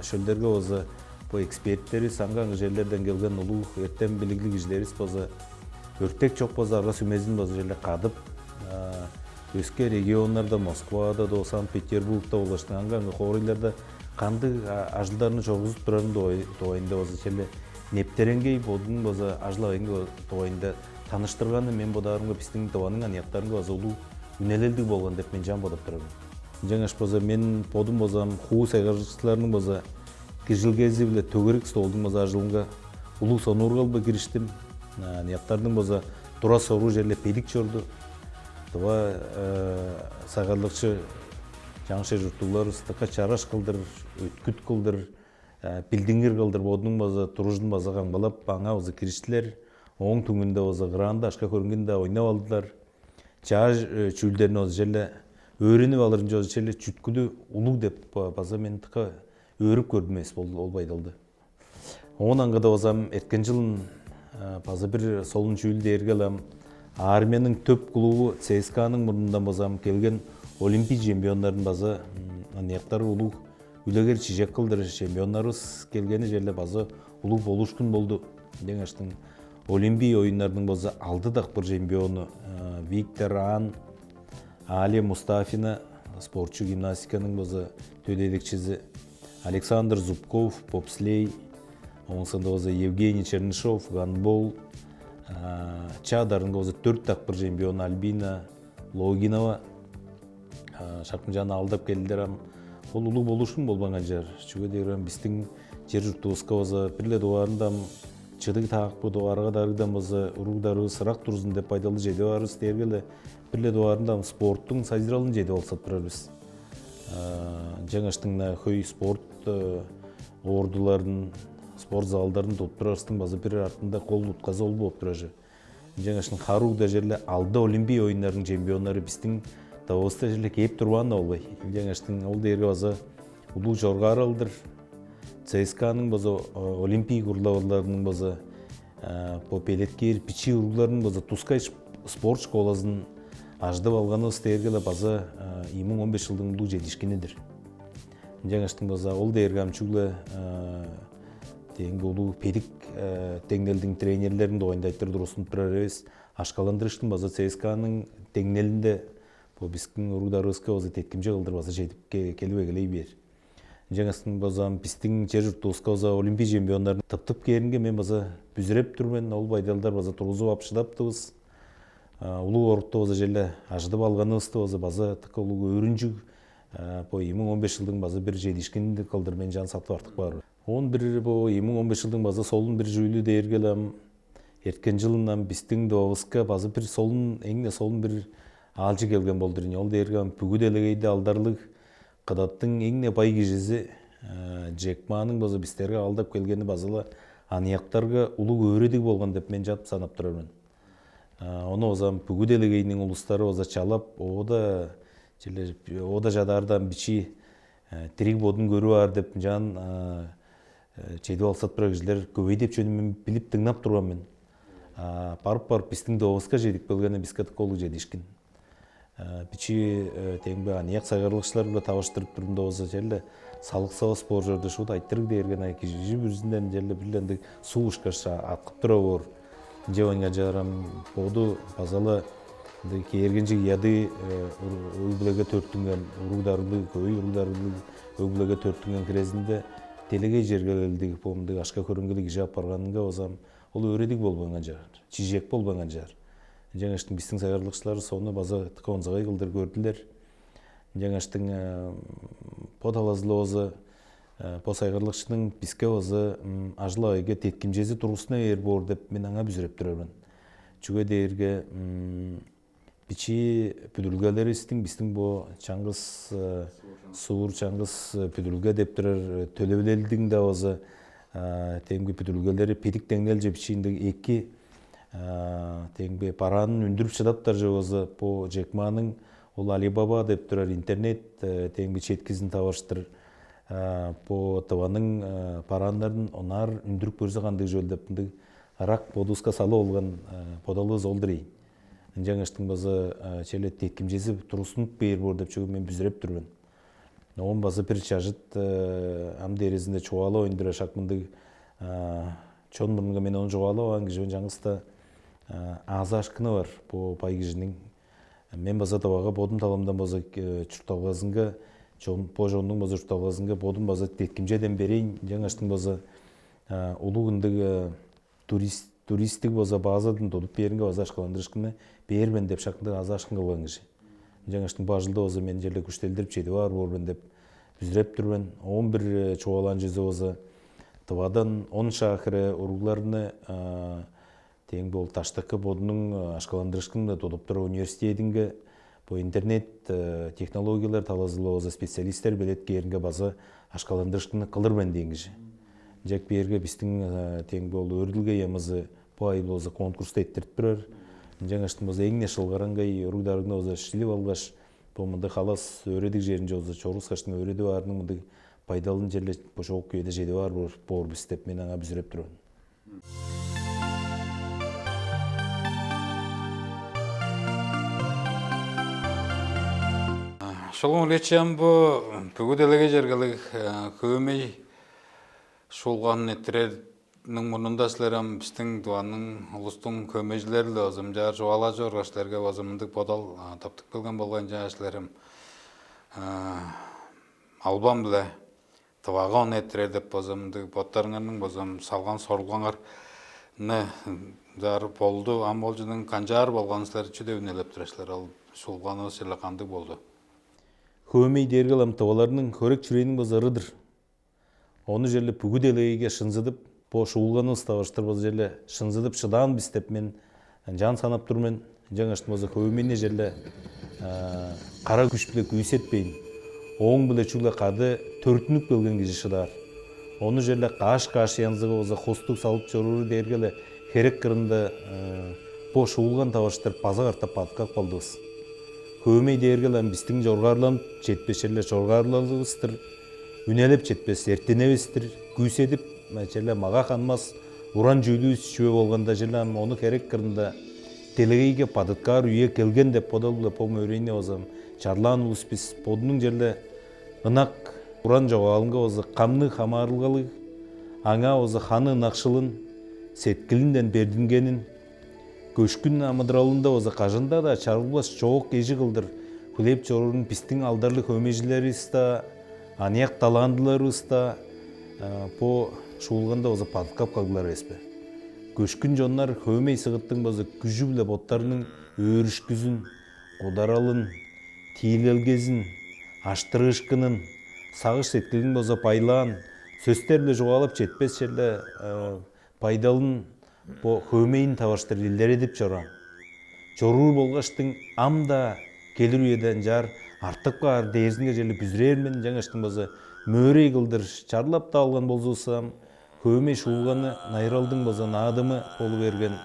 шөлдерге база бо эксперттери, саңган черлерден келген улуг эртем билиглиг кижилеривис база өртек чок база арга-сүмезин база черле кадып, өске регионнарда, Москвада, Санкт-Петербургда болгаштың аңгы-аңгы хоорайларда кандыг ажылдарны чоргузуп турарын дугайында база черле нептереңгей бодунуң база ажыл-агайын дугайында таныштырганы мен бодаарымга бистиң дываның аныяктарынга база улуг үнелелдиг болган деп мен чам бодап турар мен. Ынчангаш база мен бодум база хуу сайгаржыкчыларның база киржилгези-биле төгерик столдуң база ажылынга улуг сонуургал-биле кириштим. Аныяктарның база тура-соруу черле бедик чорду. Дыва сайгарлыкчы чаңгыс чер-чурттугларывыс дыка чараш кылдыр, өткүт кылдыр, билдингир кылдыр бодунуң база туружун база камгалап, аңаа база кириштилер. Ооң түңүнде база кыраанда акша-хөреңгини-даа ойнап алдылар. Чаа чүүлдерни база черле өөренип алырынче база черле чүткүлү улуг деп база мен дыка өөрүп көрдүм эвес ол байдалды. Оон аңгыда база ам эрткен чылын база бир солун чүүл дээрге-ле ам армияның төп клубу ЦСКАның мурнундан база ам келген олимпий чемпионнарын база аныяктар улуг үлегер чижек кылдыр чемпионнарывыс келгени черле база улуг болуушкун болду. Деңештиң Олимпий оюннарының база алды дакпыр чемпиону Виктор Ан, Алия Мустафина, спортчу гимнастиканың база төлээлекчизи, Александр Зубков, бобслей, оңсында база Евгений Чернышов, гандбол, чадарынга база төрт дакпыр чемпион Альбина Логинова, шакынчааны алдап келдилер ам. Ол улуг болушкун болбайн канчаар. Чүге дээрге бистиң чер чуртувуска база бир-ле дугаарында ам чыдыг таакпы дугаарга дарыгдан база уруг-дарыывыс ырак турзун деп байдалды чедип аарывыс дээрге-ле бир-ле дугаарында ам спорттуң сайзыралын чедип алсап турар бис. Ынчангаштың хөй спорт оордуларын, спорт залдарын тудуп турарыстың база бир артында кол утказы ол болуп турар. Ынчангаштың хары угда черле алды олимпий оюннарының чемпионнары бистиң Давоста черле кээп турбаан да болбай. Ынчангаштың ол дээрге база улуу чоргааралдыр. ЦСКАның база олимпий курлавырларының база бо белеткээр бичии уругларның база тускай спорт школазын ажыдып алганывыс дээрге-ле база ийи муң он беш чылдың улуу чедишкини-дир. Ынчангаштың база ол дээрге ам чүгле дээңги улуу бедик деңнелдиң тренерлерин дугайында айтыр турустунуп турар эвес, ашкаландырыштың база ЦСКАның деңнелинде бо бистиң уруг-дарывыска база деткимче кылдыр база чедип келип эгелей бээр. Ынчангаш база бистиң чер чуртувуска база олимпий чемпионнарын тыптып кээринге мен база бүзүреп тур мен. Ол байдалдар база тургузуп ап шыдаптывыс. Улуг орукту база черле ажыдып алганывысты база база тыка улуг өөрүнчүг бо эки миң он беш жылдың база бир чедишкинин кылдыр мен чаан сактып артып каар. Он бир бо эки миң он беш жылдың база солун бир чүүлү дээрге ам эрткен жылындан бистиң дывавыска база бир солун эң солун бир аалчы келген болдур. Ол дээрге бүгү делегейде алдарлыг кыдаттың эң бай кижизи Джек Маның база бистерге алдап келгени база-ла аныяктарга улуг өөредиг болган деп мен чаап санап турар мен. Ону база бүгү делегейниң улустары база чалап, оода черле оода чадаардан бичи дириг бодун көрүп аар деп ынчаан чедип алсат турар кижилер көбей деп чүвени мен билип дыңнап турган мен. Барып барып бистиң доовуска чедип келгени биске дыка улуг чедишкин. Бичи теңбе аныяк сайгарлыкчылар биле табыштырып турумда болза черле салыксавас боор чорду шуут айтырыг дээрген кижи бүрүзүнден черле бир ындыг суу ушкаш аткып тура боор. Ынча боюнга чыгарам боду базала ындыг кээргенчиг ыяды өг-бүлеге төрттүнген уруг дарыглыг көй уруг дарыглыг өг-бүлеге төрттүнген хирезинде делегей чергелелдиг бо мындыг ашка көрүнгүлүг кижи апарганынга базам ол өөредиг болбайн канчаар, чижек болбайн канчаар. Ынчангаштың бистиң сайгарлыкчыларывыс ону база тыка онзагай кылдыр көрдүлер. Ынчангаштың бо талазылывазы бо сайгарлыкчының биске база ажыл-агайга деткимчези тургустуна бээр боор деп мен аңаа бүзүреп турар мен. Чүге дээрге бичии бүдүрүлгелеривистиң бистиң бо чаңгыс суур чаңгыс бүдүрүлге деп турар төлевилелдиң да база теңги бүдүрүлгелери педик деңнелче бичииндиг эки теңби бараанын үндүрүп шыдаптар же база бо Джек Маның ол Алибаба деп турар интернет теңби четкизин таварыштыр бо тываның барааннарын онаар үндүрүп көрзе кандыг чүвел деп мындыг ырак бодувуска салып алган бодалывыс ол-дур ийин. Ынчангаштың база черле деткимчези тургустунуп бээр боор деп чүве мен бүзүреп тур мен. Оон база бир чажыт ам дээрезинде чугаалап оюндура шак мындыг чон мурнунга мен ону чугаалап алган кижи мен чаңгыста аазаашкыны бар бу бай кижиниң. Мен база дывага бодум таламдан база чуртталгазынга бо чоннуң база чуртталгазынга бодум база деткимчеден берейин. Ынчангаштың база улуг ындыг турист туристтиг база базадан тудуп бээринге база ашкаландырышкынны бээрмен деп шактыг аазаашкын кылган кижи. Ынчангаштың бажылды база мен черле күштелдирип чедип аар боор мен деп бүзүреп тур мен. Он бир чугаалаан чүзү база тывадан он шаа хире уругларны теңби ол даштыкы бодунуң ашкаландырышкынында тудуп турар университетинге бо интернет технологиялар талазылываза специалисттер белеткээринге база ашкаландырышкынны кылыр мен дээн кижи. Ынчак биерге бистиң теңби ол өөрүлге ямызы бу айыл болза конкурсту эттирип турар. Ынчангаш болза эң не шылгараңгай уруг дарыгны болза шилип алгаш, бо мындыг халас өөредиг черинче болза чорускаштың өөредип аарының мындыг байдалын черле бо чоок күйеде чедип аар боор бис деп мен аңаа бүзүреп турган. Шулуң улечем бу бүгү делеге чергелиг хөөмей шуулган эртирерниң мурнунда силер ам бистиң дыванның улустуң хөөмейжилери-ле база мынчаар чугаалажы органыштерге база мындыг бодал таптып келген болган чаа силер ам албан-биле тывага ону эрттирер деп база мындыг боттарыңарның база салган сорулгаңарны зар болду. Ам ол чүнүң канчаар болган силер чү деп үнелеп тура силер? Ол суулганывыс черле кандыг болду? Хөөмей дээрге ам тываларның хөрек чүрээниң база ыры-дыр. Ону черле бүгү делегейге шынзыдып, бо шуулганывыс таваштыр база черле шынзыдып шыдаан бис деп мен ынчаан санап тур мен. Ынчангаш база хөөмейни черле кара күш-биле күүсетпейн, ооң-биле чүгле кады төрүттүнүп келген кижи шыдаар. Ону черле каш-каш янзыга база хостуг салып чорууру дээрге-ле херек кырында бо шуулган таваштыр база катап бадыткап калдывыс. Хөөмей дээрге-ле ам бистиң чоргаарланып четпес черле чоргаарлалывыс-тыр, үнелеп четпес эртиневис-тир, күүседип черле мага ханмас уран чүүлүвүс чүве болганда, черле ам ону херек кырында делегейге бадыткаар үе келген деп бодал-биле бо мөөрейни база чарлаан улус бис. Бодунуң черле ынак уран чогаалынга база камныг хамаарылгалыг, аңаа база ханы ынакшылын, сеткилинден бердингенин, көшкүн амыдыралында база кажан-даа чарылбас чоок эжи кылдыр хүлээп чоруурун бистиң алдарлыг хөөмейжилеривис-даа, аныяк талантыларывыс-даа бо шуулганда база бадыткап кагдылар эвес бе? Көшкүн чоннар хөөмей сыгыттың база күжү-биле боттарының өөрүшкүзүн, кударалын, тиилелгезин, аштырыышкынын, сагыш-сеткилин база байлаан, сөстер-биле чугаалап четпес черле байдалын бо хөөмейин таваштыр илередип чораан. Чоруур болгаштың ам-даа келир үеде ынчаар артып каар дээрзинге черле бүзүрээр мен, ынчангаштың база мөөрей кылдыр чарлап-даа алган болзувусса ам, хөөмей шуулганы найыралдың база наадымы болу берген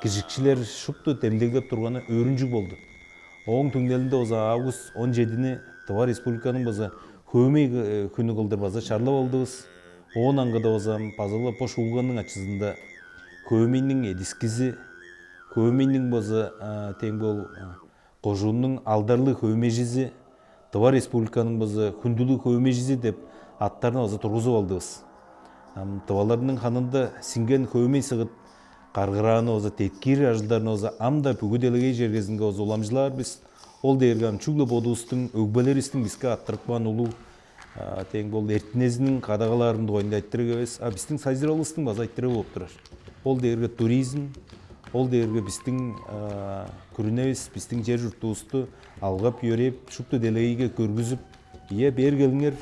кижикчилер шупту демдеглеп турганы өөрүнчүг болду. Ооң түңнелинде база август он чедини Тыва Республиканың база хөөмей хүнү кылдыр база чарлап алдывыс. Оон аңгыда база база-ла бо шуулганның ачызында хөөмейниң эдискизи, хөөмейниң база тең бол кожууннуң алдарлыг хөөмейжизи, Тыва Республиканың база хүндүлүг хөөмейжизи деп аттарны база тургузуп алдывыс. Ам тываларның ханында сиңген хөөмей сыгыт каргырааны база деткиир ажылдарны база ам-даа бүгү делегей чергезинге база уламчылаар бис. Ол дээрге ам чүгле бодувустуң, өгбелеривистиң биске арттырып каан улуг тең бол эртинезиниң кадагалаарын дугайында айтырыг эвес, а бистиң сайзыралывыстың база айтырыы болуп турар. Ол дээрге туризм, ол дээрге бистиң күрүневис, бистиң чер-чуртувусту алгап-йөрээп, шупту делегейге көргүзүп, «Ийе, бээр келиңер,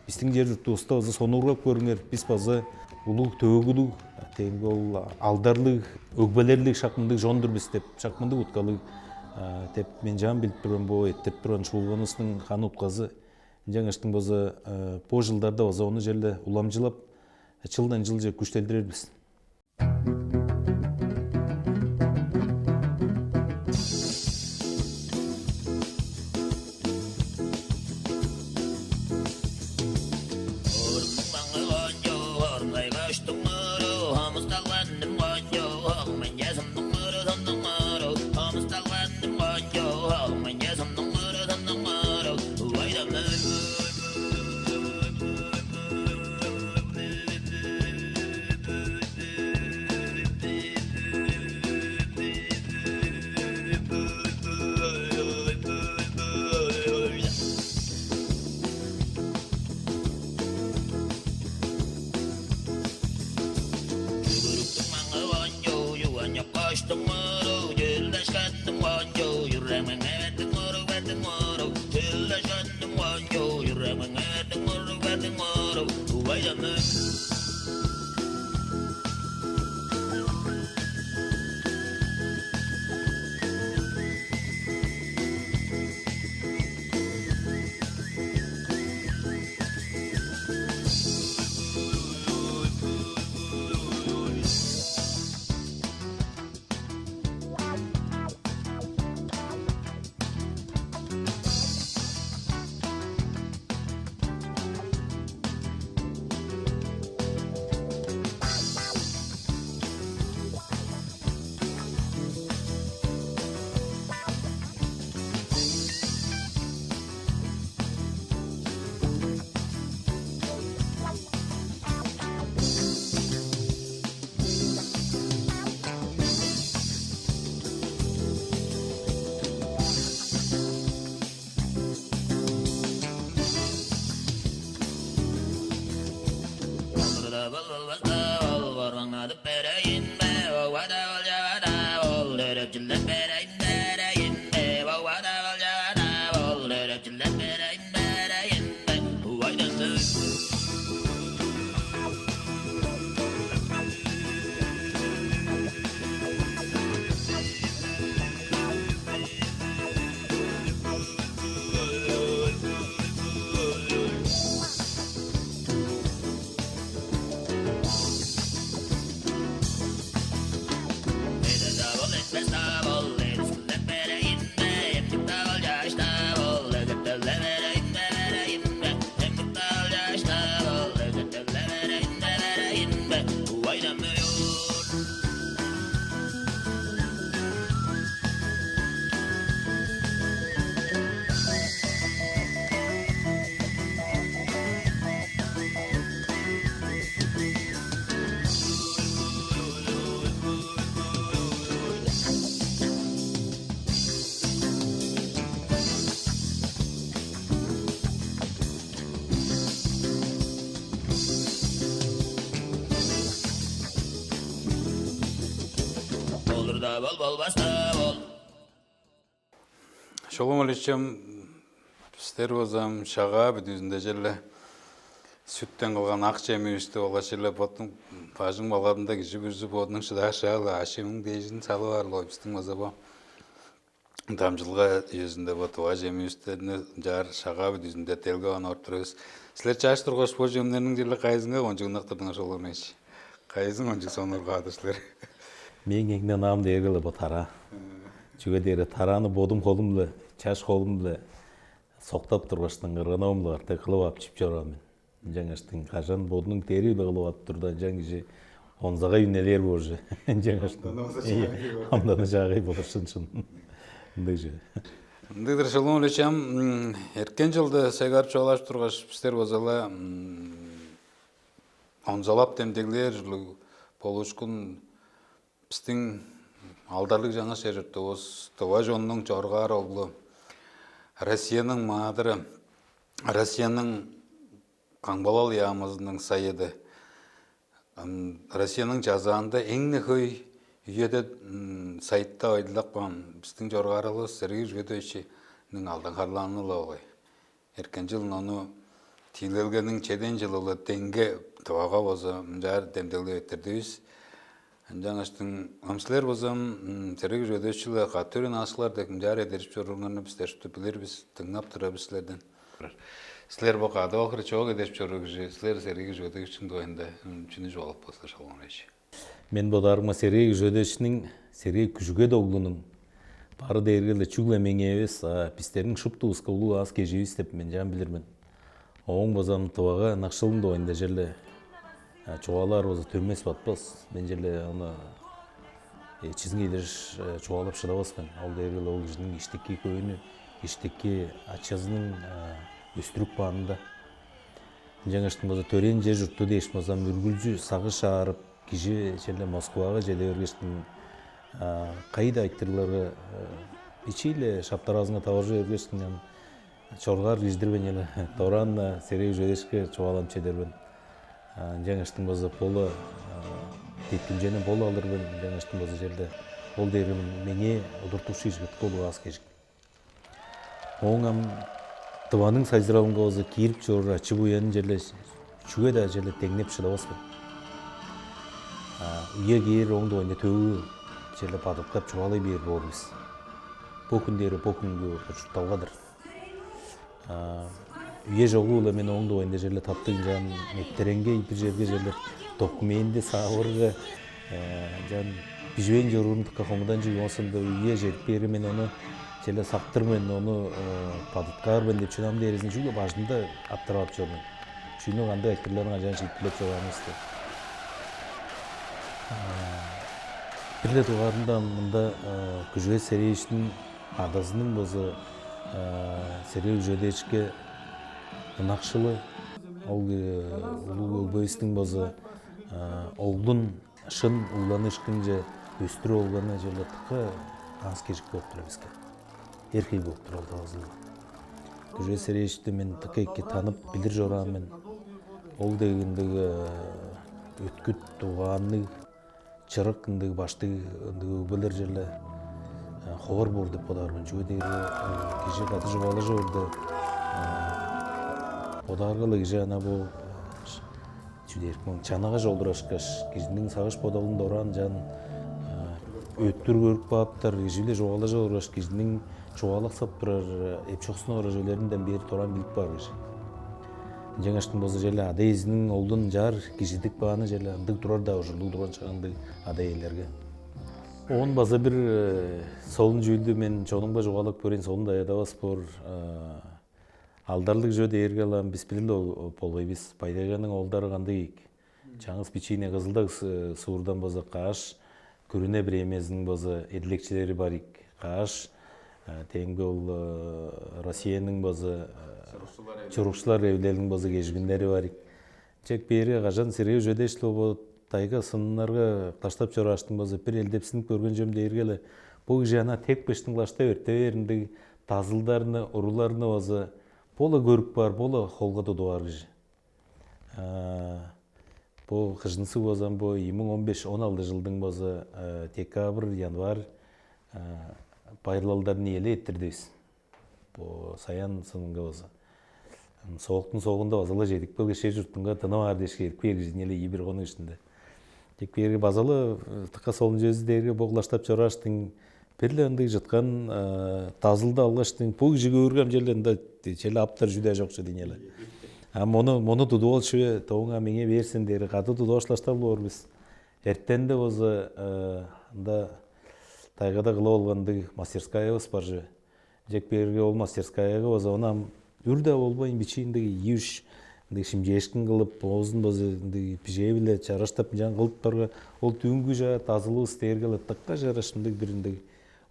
бистиң чер-чуртувуста база сонуургап көрүңер, бис база улуг төөгүлүг, тең бол алдарлыг, өгбелерлиг шак мындыг чон-дур бис» деп, шак мындыг уткалыг деп мен чаан билип тур мен. Бо эрттирип турган шуулганывыстың ханы утказы. Ынчангаштың база бо чылдарда база ону черле уламчылап, чылдан чылче күштелдирер бис. Шолом олечем, бистер базам шагаа бүдүүзүндежеле сүттен кылган ак чемивисти олгачылы боттуң бажың балгадында кижи бүрзү бодунуң шыдаар шаалы ашемиң бежин салып аар лой бистиң база бо дамчылга үезинде бо туга чемивистерни жаар шагаа бүдүүзүнде делгеп ан ортурувус. Силер чаш тургаш бо чемнерниң черле кайызынга кончуг ынак турдуңар шолом эш? Кайызын кончуг сонургаадыр силер? Мээң эң ынаам дээрге-ле бо тараа. Чүге дээрге тарааны бодум холум-биле, чаш холум-биле соктап тургаштың кыргыновум-биле кыртай кылып ап чип чораан мен. Ынчангаштың кажан бодунуң дери-биле кылып ап турда, ынчан кижи онзагай үнелээр боорже. Ынчангаштың Амданы чаагай болур шын шын. Ындыг же. Ындыгдыр шылым үлечем. Эркен жылды сегарып чугаалажып тургаш, бистер базала онзалап демдеглээр ужурлуг болуушкун. Бистиң алдарлыг чаңгыс чер чурттувус, тыва чоннуң чоргаар оглу, Россияның маадыры, Россияның камгалал яамызының сайыды, Россияның чазаанда эң-не хөй үеде сайытта ойдулап каан бистиң чоргаарывыс Сергей Жведовичиниң алдан харлааны-ла болгай. Эркен чыл ону тиилелгениң чеден чылы-ла деңге тывага болза мынчаар демдеглеп эртирдивис. Ынчангаштың ам силер болзам Сергей Жведовичиле катырын ааскылар дег мынчаар эдерип чорууруңарны бистер шупту билир бис, дыңнап турар бис силерден. Силер бо кадып алгыр чоок эдерип чоруур кижи, силер Сергей Жведовичиниң дугайында чүнү чугаалап болзур шалган эш? Мен бодаарыма Сергей Күжүгедечиниң, Сергей Күжүгет оглунуң бары дээрге-ле чүгле меңээ эвес, а бистерниң шуптувуска улуг аас кеживис деп мен чаан билир мен. Ооң база ам тывага ынакшылын дугайында черле чугаалаар база төмес батпас. Мен черле ону чизин кедириш чугаалап шыдавас мен. Ол дээрге-ле ол кижиниң иштики көөнү, иштики ачазының өстүрүп каанында. Ынчангаштың база төрээн чер чуртту дээш база ам үргүлчү сагыш аарып, кижи черле Москвага чеде бергештиң, кайда айтырларга бичии-ле шаптараазынга таваржы бергештиң, ам чоргаар кижидирбейн черле дораан-на Сергей Күжүгетечке чугааланып чедербин. Ынчангаштың база бола деткимчени бол алырбын, ынчангаштың база черле ол дээрге меңээ удуртукчу ижигитке улуг аас кежик. Ооң ам дываның сайзыралынга база киирип чоруур ачы-буянын черле чүге-даа черле деңнеп шыдавас мен. Үе кээр ооң дугайында төвү черле бадыткап чугаалай бээр боор бис. Бо хүн дээри бо хүнгү учурталга-дыр. Үе чогу-ла мен ооң дугайында черле таптыг ынчаан нептереңгей бир черге черле документи саавырга ынчаан биживейн чоруурун дыка хомудан чүг оонсунда үе чедип кээрге мен ону черле сактыр мен, ону бадыткаар мен деп чүнү ам дээрезин чүгле бажымда аптырап ап чор мен. Чүнү кандыг айтырларын канчаан шиитпирлеп чораанывысты. Бир-ле дугаарында мында Күжүгет Серээшиниң адазының база Сергей Күжүгетечке ынакшылы, ол улуг өгбевистиң база оглун шын угланыышкынче өстүрүп алганы черле дыка аас кежик болуп турар биске. Эрхей болуп турар ол тавазылга. Күжүгет Серээшти мен дыка эки танып билир чораан мен. Ол дег ындыг өткүт угаанныг, чырык ындыг баштыг ындыг өгбелер черле ховар боор деп бодаар мен. Чүге дээрге кижи кады чугаалажып орда бодаарга-ла кижи ана бо чүдээрик моң чанагаш олурашкаш, кижиниң сагыш бодалын дораан чан өттүр көрүп кааптар, кижи-биле чугаалажып оргаш, кижиниң чугаалаксап турар эпчоксунуп орар чүвелеринден бээр дораан билип каар кижи. Ынчангаштың болза черле ада-иезиниң олдун чаар кижидик бааны черле ындыг турар-даа ужурлуг турган чагындыг ада-иелерге. Оон база бир солун чүүлдү мен чонумга чугаалап көрейн, солун даяда бас боор. Алдарлыг чүве дээрге ылаан бис билир болгай бис, Байдайганың оолдары кандыг ийик. Чаңгыс бичиине Кызылдаг суурдан база кааш, күрүне премиязының база эдилекчилери бар ийик. Кааш, демги ол Россияның база чурукчулар эвлелиниң база кежигүннери бар ийик. Чек бээрге кажан сирээ үжедеш-ле бо тайга сыннарга кылаштап чорааштың база бир элдепсинип көрген чүвем дээрге-ле, бо кижи ана тек быштың кылаштап эрте бээриндиг дазылдарны, уруларны база бо-ла көрүп каар, бо-ла холга тудуп аар кижи. Бо кыжынсыг базам бо эки муң он беш, он алды жылдың база декабрь, январь байырлалдарын эле эттирдивис. Бо саян сынынга база. Сооктун соогунда база-ла чедип келгеш, чер чуртунга тынып аар дээш, эрип кээр кижини эле ийи бир конуг ишинде. Тик берге база-ла тыкка солун чөзү дээрге боглаштап чорааштың, бир-ле ындыг чыткан дазылды алгаштың, бу кижи көөргем черле ында черле аптар чүдээ чок чү дейнеле. А мону мону тудуп алчы, тоңа меңе берсин дээр кады тудуп ашлаштал боор бис. Эртенде болза ында тайгада кылып алгандыг мастерскаябыз бар чү. Жек берге ол мастерскаяга база онам үр-даа болбайн бичииндеги ийи-үш ындыг шимчээшкин кылып, оозун база ындыг бижээ-биле чараштап ынчан кылыптарга, ол дүүнгү чаа дазылывыс дээрге-ле дыкка чараш ындыг бир ындыг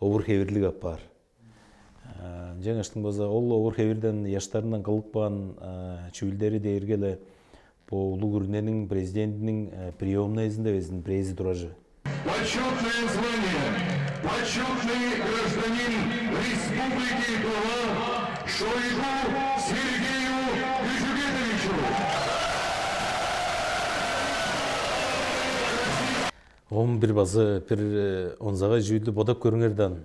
овур-хевирлиг апаар. Ынчангаштың база ол овур-хевирден ыяштарындан кылып каан чүүлдери дээрге-ле бо улуг күрүнениң президентиниң приемнайызында безин бирээзи туражы. Почетное звание, почетный гражданин Республики Тыва Шойгу Сергею Күжүгетовичу. Он бир базы бир онзагай чүүлдү бодап көрүңер дан.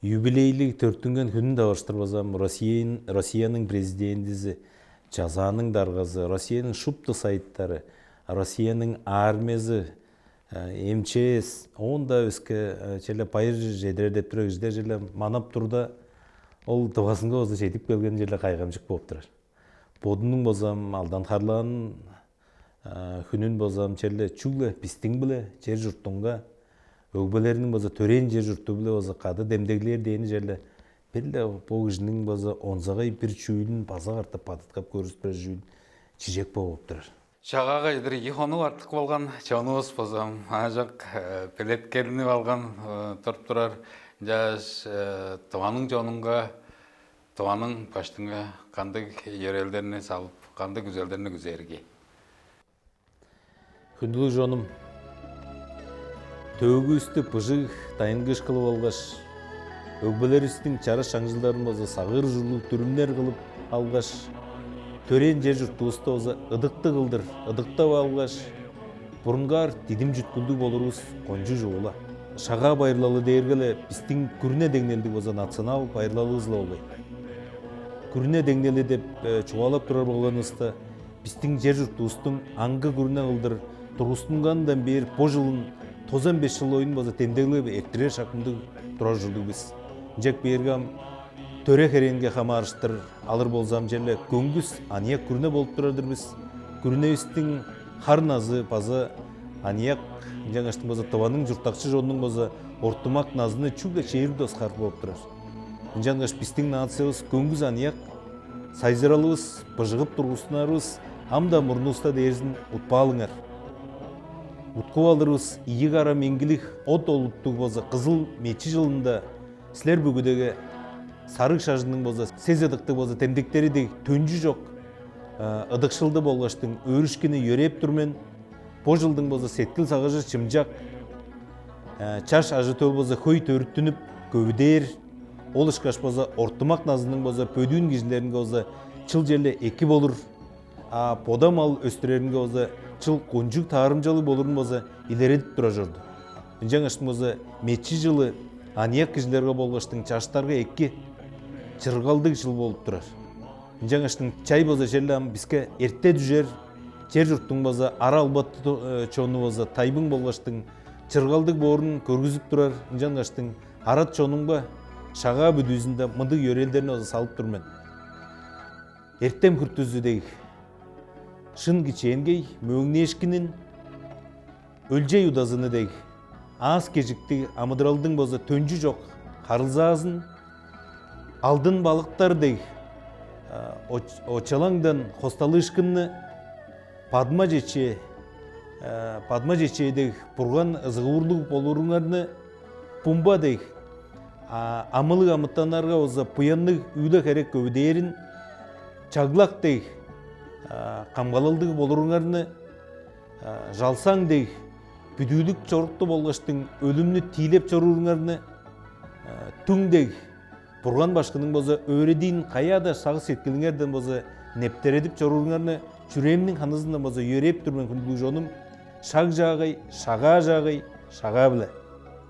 Юбилейлиг төрүттүнген хүнүн таваштыр базам Россияның президентизи, Чазааның даргазы, Россияның шупту сайыттары, Россияның армиясы, МЧС, оон-даа өске черле байыр чедирер деп турар кижилер черле манап турда, ол дывазынга болза чедип келген черле кайгамчык болуп турар. Бодунуң болзам алдан харлаан хүнүн болзам черле чүгле бистиң-биле чер чурттуңга, өгбелериниң болза төрээн чер чурту-биле болза кады демдеглээр дээни черле бир-ле бо кижиниң болза онзагай бир чүүлүн база картап бадыткап көрүстүр чүүл чижек болуп турар. Чагага чедир ийи хонук артык болган, чонувус базам аажок белеткелинип алган туруп турар. Ынчааш тываның чонунга, тываның баштыңга кандыг йөрээлдерни салып, кандыг күзелдерни күзээрги? Хүндүлүг чонум, төөгүвүстү быжыг дайынгыш кылып алгаш, өгбелеривистиң чараш чаңчылдарын база сагыыр ужурлуг дүрүмнер кылып алгаш, төрээн чер чуртувусту база ыдыктыг кылдыр ыдыктап алгаш, бурунгаар дидим чүткүлдүг болурувус кончуг чугула. Шагаа байырлалы дээрге-ле бистиң күрүне деңнелдиг база национал байырлалывыс-ла болгай. Күрүне деңнели деп чугаалап турар болганывыста, бистиң чер чуртувустуң аңгы күрүне кылдыр тургустунганындан бээр бо жылын тозан беш чыл оюн база демдеглеп эрттирер шакындыг турар ужурлуг бис. Ынчак бээрге ам төре херээнге хамаарыштыр алыр болзам черле көңгүс аныяк күрүне болуп турар-дыр бис. Күрүневистиң хар назы база аныяк, ынчангаштың база тываның чурттакчы чонунуң база ортумак назыны чүгле чээрби доскаар болуп турар. Ынчангаш бистиң нациявыс көңгүс аныяк, сайзыралывыс, быжыгып тургустунарывыс ам-даа мурнувуста дээрзин утпаалыңар. Уткуп алырывыс ийи кара меңгилиг от олуттуг болза кызыл мечи жылында силер бүгүдеге сарыг шажының болза сес ыдыктыг болза демдектери дег төнчү чок ыдыкшылды болгаштың өөрүшкүнү йөрээп тур мен. Бо жылдың болза сеткил сагыжы чымчак, чаш ажы-төл болза хөй төрүттүнүп көвүдээр, ол ышкаш болза ортумак назының болза бөдүүн кижилеринге болза чыл черле эки болур, а бода мал өстүреринге болза чыл кончуг таарымчалыг болурун болза илередип тура чорду. Ынчангаш болза мечи жылы аныяк кижилерге болгаштың чаштарга эки чыргалдыг чыл болуп турар. Ынчангаштың чай болза черле ам биске эрте дүжер, чер чурттуң болза ара албат чону болза тайбың болгаштың чыргалдыг боорун көргүзүп турар. Ынчангаштың арат чонуңба шагаа бүдүүзүнде мындыг йөрээлдерни болза салып тур мен. Эртем хүртүзү дег шын кичээнгей мөөңнээшкинин, өлчей удазыны дег аас кежиктиг амыдыралдың база төнчү чок харылзаазын, алдын балыктар дег очалаңдан хосталыышкынны, падма чечээ, падма чечээ дег бурган ызыгуурлуг болуруңарны, бумба дег амылыг амытаннарга база буянныг үүле херек көвүдээрин, чаглак дег камгалалдыг болуруңарны, жалсаң дег бүдүүлүк чорукту болгаштың өлүмнү тиилеп чорууруңарны, түң дег Бурган башкының болза өөредиин каяа-даа сагыш сеткилиңерден болза нептередип чорууруңарны, Чүрээниң ханызындан база йөрээп тур мен, хүндүлүг чонум. Шаг чаагай, шагаа чаагай, шагаа-биле.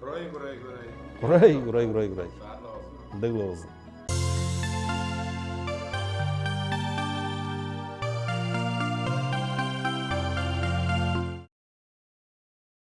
Курай, курай, курай. Курай, курай, курай, курай. Шаарлап алсын. Ындыг-ла болзун.